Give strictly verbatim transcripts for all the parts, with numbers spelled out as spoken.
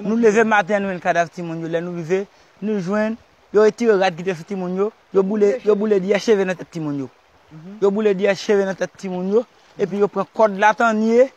Nou leve maten an, nou jwenn kadav timoun yo. Lè nou rive, nou jwenn, yo retire rad ki te sou timoun yo, yo boule, yo boule dyè cheve nan tèt timoun yo. Yo boule dyè cheve nan tèt timoun yo, epi yo pran kòd latanye,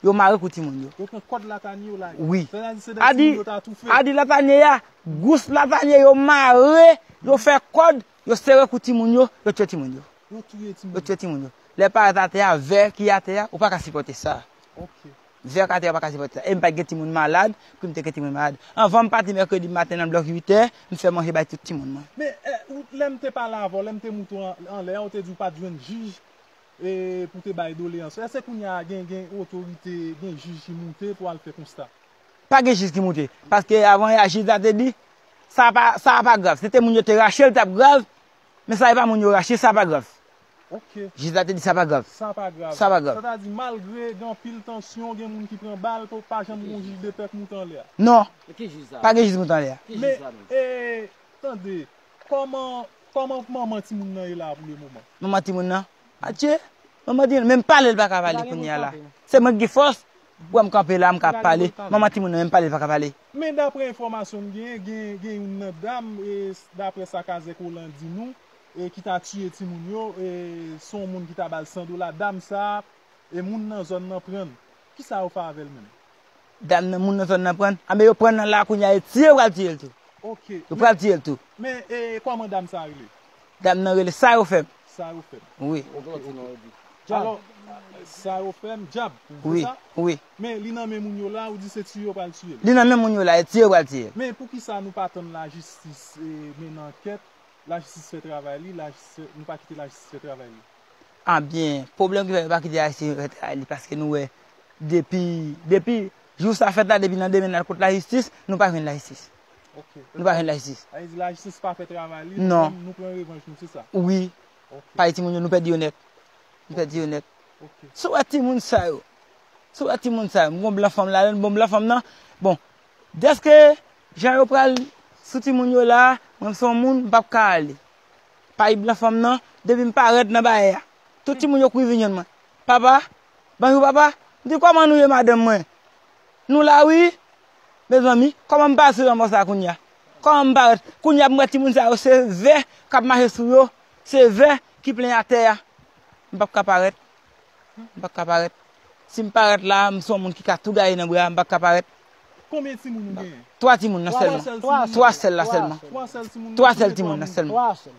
yo mare kou timoun yo. Yo pran kòd latanye, yo lage. Wi. Sa vle di se de timoun yo ta toufe. Adi latanye a, gous latanye yo mare, yo fè kòd, yo sere kou timoun yo, yo tiye timoun yo. Yo touye timoun. Yo tiye timoun yo. Lè parèt atè a, vè ki atè a, ou pa ka sipòte sa. Ok. Vè ki atè a, ou pa ka sipòte sa. E m pa t gen timoun malad, pou m te gen timoun malad. Anvan m pati mèkredi maten nan blòk uit è, m fè manje bay tout timoun mwen. Men, eh, ou, lè m te pale avè w, lè m te moute w an, anlè a, ou te di w pa t jwenn jij, eh, pou te bay doleyans. Èske kounye a gen, gen otorite, gen jij ki moute pou al fè konsta? Pa gen jij ki moute. Paske avan yè jij la te di, sa pa, sa pa grav. Si te moun yo te rache l, t ap grav. Men sa e pa moun yo rache, sa pa grav. Ok. Jij la te di sa pa grav. Sa pa grav. Sa pa grav. Sa ta di, malgre gen anpil tansyon, gen moun ki pran bal, pa janm gen yon jij de pè k moute anlè a. Non. E ki jij sa? Pa gen jij moute anlè a. Ki jij sa menm? Men, eh, tande, kòman, kòman manman timoun nan ye la pou le moman? Manman timoun nan? Adje, manman timoun, menm pale l pa ka pale kounye a la. Se mwen ki gen fòs, wè m kanpe la, m ka pale. Manman timoun nan menm pale l pa ka pale. Men daprè enfòmasyon m genyen, gen, gen youn nan dam, e daprè sa Kazèk Olan di nou, e ki ta tiye timoun yo, e se yon moun ki ta ba l san dola. Dam sa a, e moun nan zòn nan pran l. Kisa yo fè avè l menm? Dam nan, moun nan zòn nan pran. Anben yo pran nan la kounye a, e tiye, yo pral tiye l tou. Ok. Yo pral tiye l tou. Men, e, kòman dam sa a rele? Dam nan rele Sa yo fè m. Sa yo fè m. Wi. Ok, ok. Alò, Sa yo fè m, Djab, se sa? Wi, wi. Men li nan men moun yo la, ou di se tiye yo pral tiye l. Li nan men moun yo la, e tiye yo pral tiye l. Men poukisa nou pa tann lajistis, e, mennen ankèt, lajistis fè travay li, lajistis, nou pa kite lajistis fè travay li? Anben, pwoblèm ki fè yo pa kite lajistis fè travay li, paske nou wè, depi, depi jou sa fèt la, depi nan demen n al kot lajistis, nou pa jwenn lajistis. Ok. Nou pa jwenn lajistis. Sa vle di lajistis pa fè travay li, nou menm, nou pran revanj nou, se sa? Wi. Ok. Paske timoun yo, nou pèdi yo nèt. Nou pèdi yo nèt. Ok. Si w wè timoun sa yo, si w wè timoun sa yo, m gon blan fanm ladan l, bon, blan fanm nan, bon, dèske jan yo pral sou timoun yo la, mwen m se yon moun, m p ap ka ale. Payi blan fanm nan, depi m parèt nan bagay a, tout timoun yo kouri vin jwenn mwen. Papa, bonjou papa. M di, kòman nou ye madanm mwen? Nou la wi. Mezanmi, kòman m pase nan mò sa kounye a? Kòman m parèt? Kounye a m wè timoun sa yo, se vè k ap mache sou yo, se vè ki plen atè a. M p ap ka parèt. M p ap ka parèt. Si m parèt la, m se yon moun ki ka tou gaye nan bra, m p ap ka parèt. Konbyen timoun ou genyen? Twa timoun nan sèlman. Twa sèl timoun? Twa sèl la sèlman. Twa sèl timoun? Twa sèl timoun nan sèlman. Twa sèl.